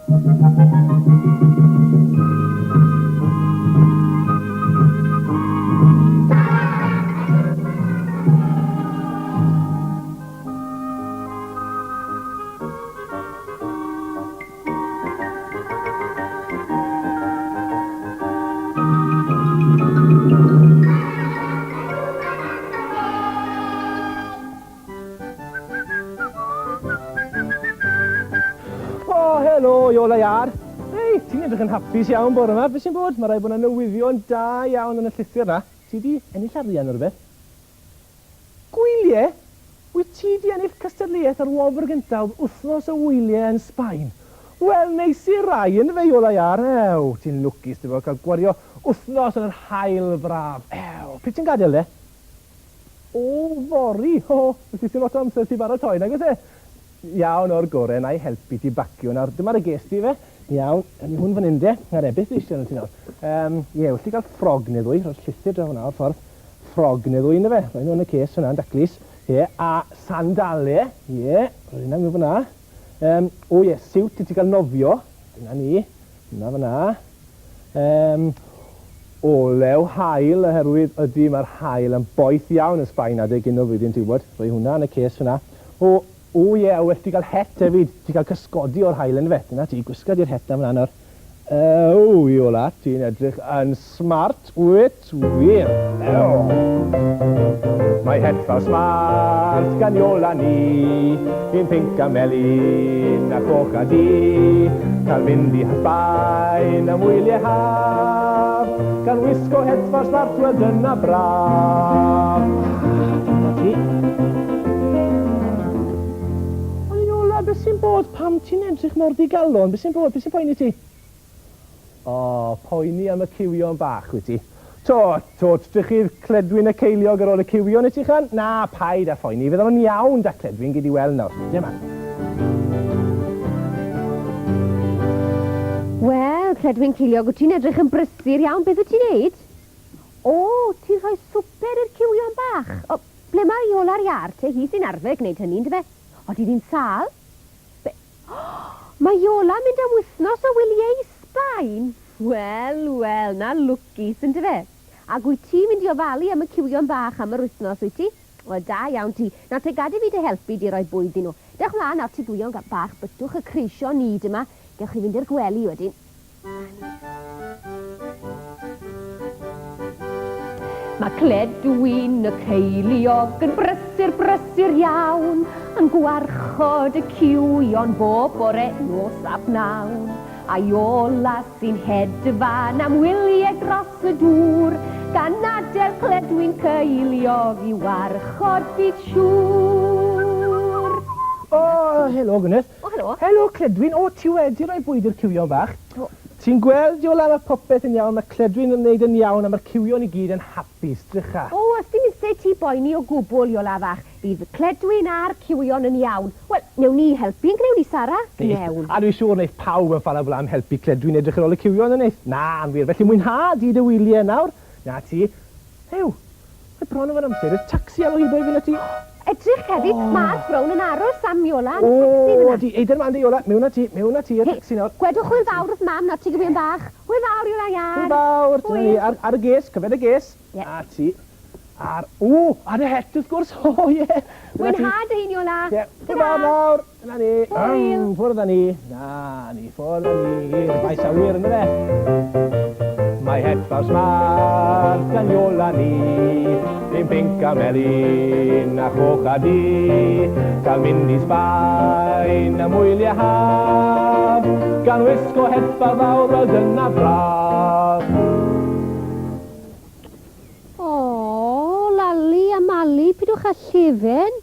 O, helo, Iola Iâr. Hei, ti'n edrych yn hapus iawn bore yma. Beth sy'n bod? Mae rhaid bod yna newyddion da iawn yn y llythyr 'na. Ti 'di ennill arian neu rywbeth? Gwylie? Wyt ti 'di ennill cystadleuaeth ar wobr gyntaf wythnos o wylie yn Sbaen? Wel, neis i rai yndyfe, Iola Iâr? Ew, ti'n lwcus, dyfe, cael gwario wythnos yn yr haul braf. Ew, pryd ti'n gadael de? O, fory! Ho, felly sdim lot o amser ti baratoi, nag oes e? Iawn, o'r gore, na i helpu ti bacio nawr. Dyma dy ges ti, ife? Iawn, ewn ni hwn fan hyn de. Nawr e, beth fi eisiau arno ti nawr? Yym, ie, well ti gael ffrog neu ddwy, rhoi'r llythyr draw fan'na o'r ffordd. Ffrog neu ddwy, yndyfe? Rhoi nhw yn y ces fan'na yn daclus. Ie, a sandale, ie, rhoi hynna mewn fan'na. Yym, o ie, siwt i ti gael nofio. Dyna ni, hwnna fan'na. Yym, olew haul, oherwydd ydy, mae'r haul yn boeth iawn yn Sbaen adeg hyn o'r flwyddyn, ti'n gwybod. Rhoi hwnna yn y cês fan'na. O, o ie, a well ti gael het hefyd, ti gael cysgodi o'r haul yndyfe? Dyna ti, gwisga di'r het 'na fan'na nawr. Ew, Iola, ti'n edrych yn smart, wyt wir. Ew. Mae het fawr smart gan Iola ni, un pinc a melyn a choch a du, cael mynd i Sbaen am wyliau haf, gan wisgo het fawr smart, wel dyna braf. Dyna ti. Ond Iola, beth sy'n bod? Pam ti'n edrych mor ddigalon? Beth sy'n bod? Beth sy'n poeni ti? O, poeni am y cywion bach, wyt ti? Twt, twt, drychydd Cledwyn y Ceiliog ar ôl y cywion, wyt ti, 'chan? Na, paid â phoeni, fyddan nhw'n iawn 'da Cledwyn, gei di weld nawr. Dyma. Wel, Cledwyn Ceiliog, wyt ti'n edrych yn brysur iawn. Beth wyt ti'n neud? O, ti'n rhoi swper i'r cywion bach. O, ble mae Iola'r iâr te? Hi sy'n arfer gwneud hynny, yndyfe? Odi hi'n sâl? Be? Mae Iola'n mynd am wythnos o wyliau i Sbaen! Wel, wel, 'na lwcus, yndyfe? Ac wyt ti'n mynd i ofalu am y cywion bach am yr wythnos, wyt ti? Wel, da iawn ti. Nawr te, gad i fi dy helpu di roi bwyd i nhw. Dewch mlaen nawr, ti gywion bach, bytwch y creision nid yma. Gewch chi fynd i'r gwely wedyn. Mae Cledwyn y Ceiliog yn brysur, brysur iawn, yn gwarchod y cywion bob bore, nos a pnawn. A Iola sy'n hedfan am wyliau dros y dŵr, gan adael Cledwyn Ceiliog i warchod byd siŵr. O, helo Gwyneth. O, helo. Helo, Cledwyn. O, ti wedi rhoi bwyd i'r cywion bach. Do. Ti'n gweld, Iola, mae popeth yn iawn, mae Cledwyn yn wneud yn iawn a mae'r cywion i gyd yn hapus. Drycha. O, os dim isie ti boeni o gwbl, Iola fach. Bydd Cledwyn a'r cywion yn iawn. Wel, newn ni helpu, yn gnewn ni, Sara? Gnewn. A dwi'n siŵr wneith pawb yn Fala Flam helpu Cledwyn edrych ar ôl y cywion, yn neith? Na, yn wir. Felly mwynha di dy wyliau nawr. Na ti. Ew! Mae bron yn fod amser i'r tacsi alw heibio i fynd â ti. Edrych hefyd, mae'r brown yn aros am Iola yn y tacsi fyna. O, ydi, Eidan mlaen de Iola, mewn â ti, mewn â ti i'r tacsi nawr. Gwedwch hwyl fawr wrth mam nawr, ti gywion bach. Hwyl fawr Iola iar. Hwyl fawr, dyna ni, ar, ar y ges, cyfed y ges. Ie. A ti, ar, o, ar y het wrth gwrs, o ie. Mwynha dy hun Iola. Ie, hwyl fawr nawr. Dyna ni. Hwyl. Ffwrdd â ni. Na ni, ffwrdd â ni i'r maes awyr, yndyfe? Mae het fawr smart gan Iola ni, un pinc a melyn a choch a du, cael mynd i Sbaen am wyliau haf, gan wisgo het fawr fawr, wel dyna braf. O, Lali a Mali, pidwch â llefen.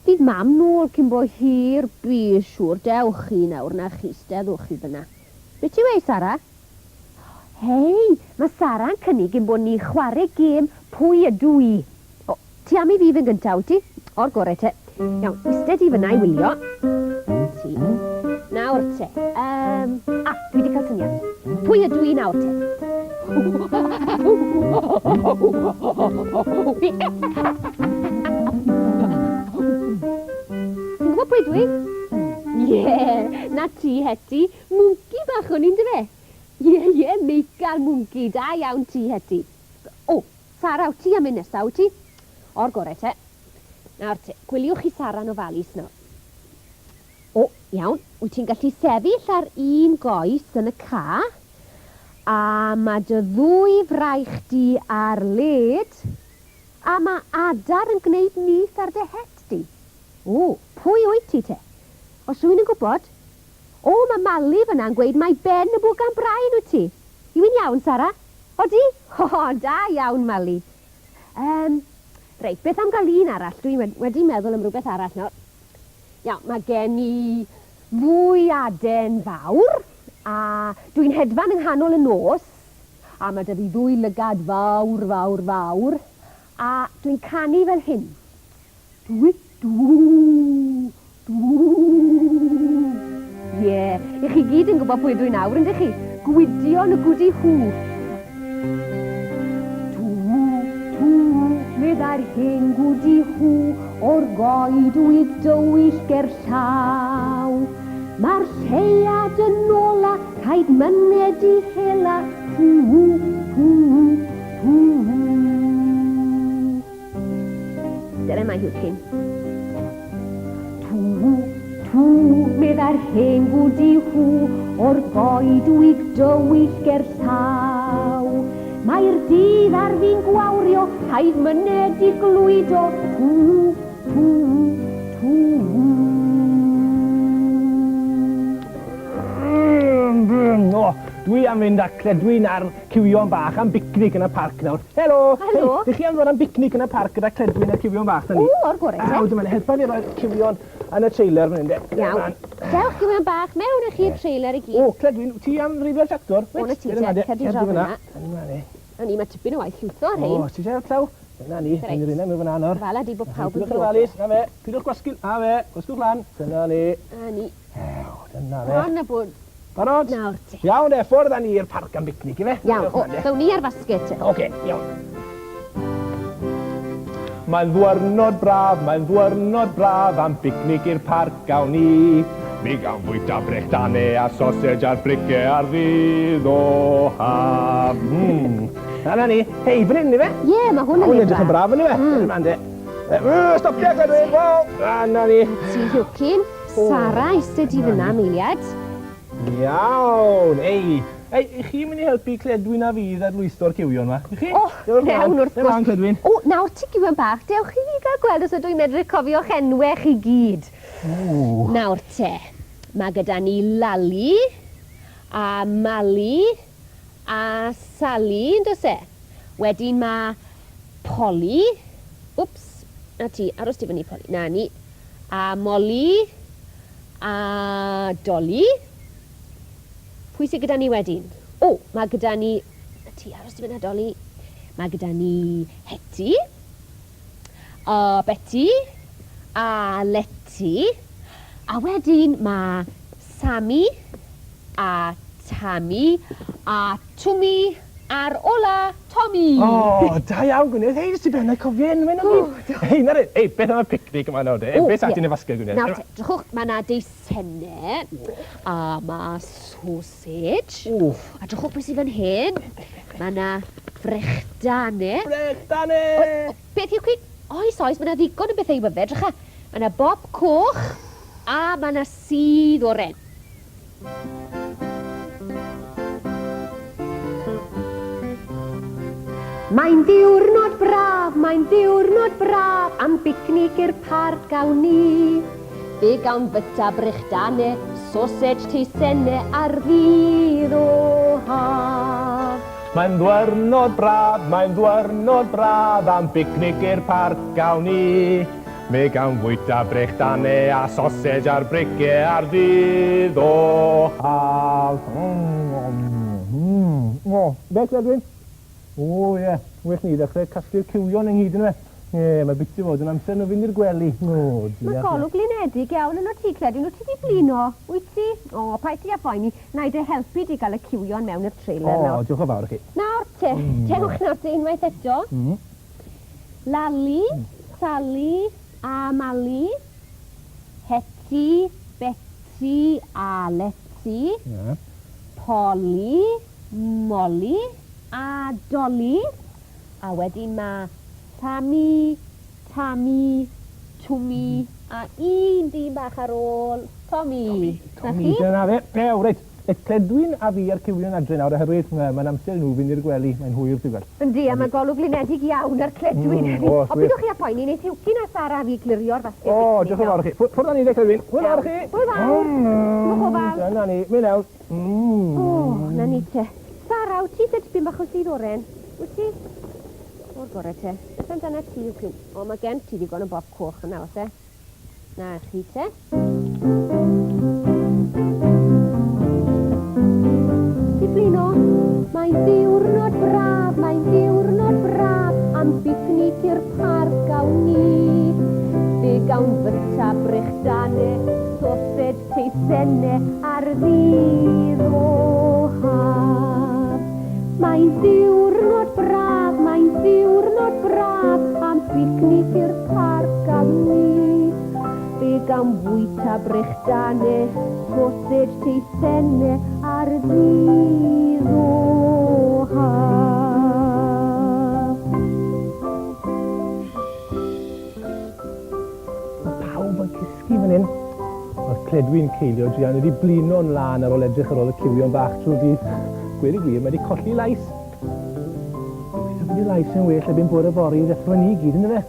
Fydd mam nôl cyn bo hir, by siŵr. Dewch chi nawr, na chi, steddwch chi fyna. Be ti weu, Sara? Hei, mae Sara'n cynnig ein bod ni chware gêm Pwy ydw i? O, ti am i fi fynd gynta, wyt ti? O'r gore te. Iawn, iste di fyna i wylio. Ti. Nawr te. Yym, a, dwi wedi cael syniad. Pwy ydw i nawr te? Ti'n gwybod pwy dwi? Ie, 'na ti, Hetty. Mwnci bach o'n i, yndyfe? Ie, ie, Meical Mwnci. Da iawn ti, Hetty. O, Sara, wyt ti am mynd nesa, wyt ti? O'r gore te. Nawr te, gwyliwch chi Sara'n ofalus nawr. O, iawn, wyt ti'n gallu sefyll ar un goes yn y ca, a ma' dy ddwy fraich di ar led, a ma' adar yn gwneud nyth ar dy het di. O, pwy wyt ti te? Oes rhywun yn gwybod? O, ma' Mali fyna'n gweud mai Ben y Bwgan Brain wyt ti. Yw hi'n iawn, Sara? Odi? O, da iawn, Mali. Yym, reit, beth am gael un arall? Dwi wedi meddwl am rhywbeth arall nawr. Iawn, mae gen i ddwy aden fawr, a dwi'n hedfan yng nghanol y nos, a mae 'da fi ddwy lygad fawr, fawr, fawr, a dwi'n canu fel hyn. Dwi, dw, dw. Ie, i chi gyd yn gwybod pwy ydw i nawr, yndych chi? Gwydion y gwdi hw. Dw, dw, meddai'r hen gwdi hw, o'r goedwig dywyll gerllaw. Mae'r lleuad yn ola, rhaid myned i hela, dw, dw, dw. Dere mae Huwcyn. Tw, tw, meddai'r hen gwdi hw, o'r goedwig dywyll gerllaw. Mae'r dydd ar fin gwawrio, rhaid myned i glwydo, tw, tw, tw. O, dwi am fynd â Cledwyn a'r Cywion bach am bicnic yn y parc nawr. Helo! Helo! Hei, dych chi am ddod am bicnic yn y parc gyda Cledwyn a'r cywion bach 'da ni? O, o'r gore te. Aw, dyma ni, helpa fi roi'r cywion yn y trailer fan hyn de. Iawn. Dewch cywion bach, mewn â chi i'r trailer i gyd. O, Cledwyn, ti am ddreifio'r tractor? O, 'na ti te, cer di draw fynna. Dyma ni. Na ni, mae tipyn o waith llwytho ar rhein. O, ti eisiau help llaw? Dyna ni, Reit. ni'n rhywun mewn fyna nawr. Gofala di bod pawb yn Pidwch yn ofalus, na fe, pidwch gwasgu, na fe, gwasgwch lan, dyna ni. Na ni. Ew, dyna fe. Bron a bod. Barod? Nawr te. Iawn de, ffwrdd â ni i'r parc am bicnic, ife? Iawn, o, ddown ni ar fasged te. Oce, iawn. Mae'n ddwyrnod braf, mae'n ddwyrnod braf, am bicnic i'r parc awn ni. Mi gawn fwyta brechdane a sosej a'r brice ar ddydd o haf. Mm. Na, na ni. Hei, fan hyn, ife? Ie, mae hwn yn Hwn le edrych yn braf, yn ife? Mm. Ymlaen de. Stopia, Gledwyn! Wow! Na, na ni. Ti, Huwcyn. Sara, eistedd di fyna am eiliad. Iawn! Ei, ei, i chi mynd i helpu Cledwyn a fi i ddadlwytho'r cywion 'ma? I chi? O, iawn, wrth gwrs. Ymlaen, Cledwyn. O, nawr ti gywion bach, dewch i fi gael gweld os ydw i'n medru cofio'ch enwe chi gyd. O. Nawr te, mae gyda ni Lali, a Mali, a Sali, yn does e? Wedyn mae Polly, wps, 'na ti, aros di fyny Polly, 'na ni, a Molly, a Dolly. Pwy sydd gyda ni wedyn? O, mae gyda ni, 'na ti, aros di fyna Dolly. Mae gyda ni Hetty, a Betty, a Letty, a wedyn mae Sammy, a Tammy, a Twmi, a'r ola, Tommy! O, da iawn, Gwyneth. Hei, ti ben, cofio enw nhw gyd. Hei, na hei, beth am y picnic yma nawr de? Beth sa ti'n ei fasged, Gwyneth? Nawr te, drychwch, mae 'na deisennau, a mae sausage. A drychwch beth sydd fan hyn. Mae 'na frechdane. Frechdane! Beth yw cwi? Oes, oes, mae 'na ddigon o bethau i'w yfed. Drycha, mae 'na bob coch, a mae 'na sudd oren. Mae'n ddiwrnod braf, mae'n ddiwrnod braf, am bicnic i'r parc awn ni. Fe gawn fyta brechdane, sosej, teisenne ar ddydd o haf. Mae'n ddwyrnod braf, mae'n ddwyrnod braf, am bicnic i'r parc awn ni. Mi gawn fwyta brechdane a sosej ar brice ar ddydd o haf. Mm, o, beth Edwin? O ie, well ni ddechrau casglu'r cywion ynghyd yndyfe? Ie, mae biti fod yn amser nhw fynd i'r gwely. O, diar. Mae golwg blinedig iawn yno ti, Cledwyn. Wyt ti 'di blino? Wyt ti? O, paid ti â phoeni. Na i dy helpu di gael y cywion mewn i'r trailer nawr. O, diolch yn fawr i chi. Nawr te, dewch nawr te unwaith eto. Lali, Sali a Mali, Hetty, Betty. Beti a Leti. Ie. Poli, Moli a Doli. A wedyn ma' Sami, Tami, Twmi a un dyn bach ar ôl, Tomi. Tomi, dyna fe. Ew, reit. Y Cledwyn a fi a'r cywion adre nawr oherwydd mae'n amser i nhw fynd i'r gwely. Mae'n hwyr, ti'n gweld. Yndi, a mae golwg blinedig iawn ar Cledwyn heddi. Mm, oes, Ond pidwch chi â poeni, neith Huwcyn a Sara a fi glirio'r fasged O, bicnic diolch yn nawr. fawr i chi. Ffwrdd â ni de, Cledwyn. Hwyl fawr i chi. Hwyl fawr. Cymrwch ofal. Dyna ni. Mynd mewn. Mm. O, 'na ni te. Sara, wyt ti eisiau tipyn bach o sudd oren? Wyt ti? O'r gorau te. Beth amdanat ti, Huwcyn? O, mae gen ti ddigon o bop coch yna, oes e? Na chi te. Ti blino? Mae'n ddiwrnod braf, mae'n ddiwrnod braf, am bicnic i'r parc awn ni. Fe gawn fyta brechdane, sosej teisenne ar ddydd o haf. Mae'n ddiwrnod braf, mae'n ddiwrnod braf, am bicnic i'r parc awn ni. Fe gawn fwyta brechdane, sosej teisenne ar ddydd o haf. Mae pawb yn cysgu fan hyn. Oedd Cledwyn Ceilio druan wedi blino'n lân ar ôl edrych ar ôl y cywion bach trwy'r dydd. Gweud y gwir, mae wedi colli lais. Gobeithio bydd ei lais yn well erbyn bore fory i ddeffro ni gyd, yndyfe?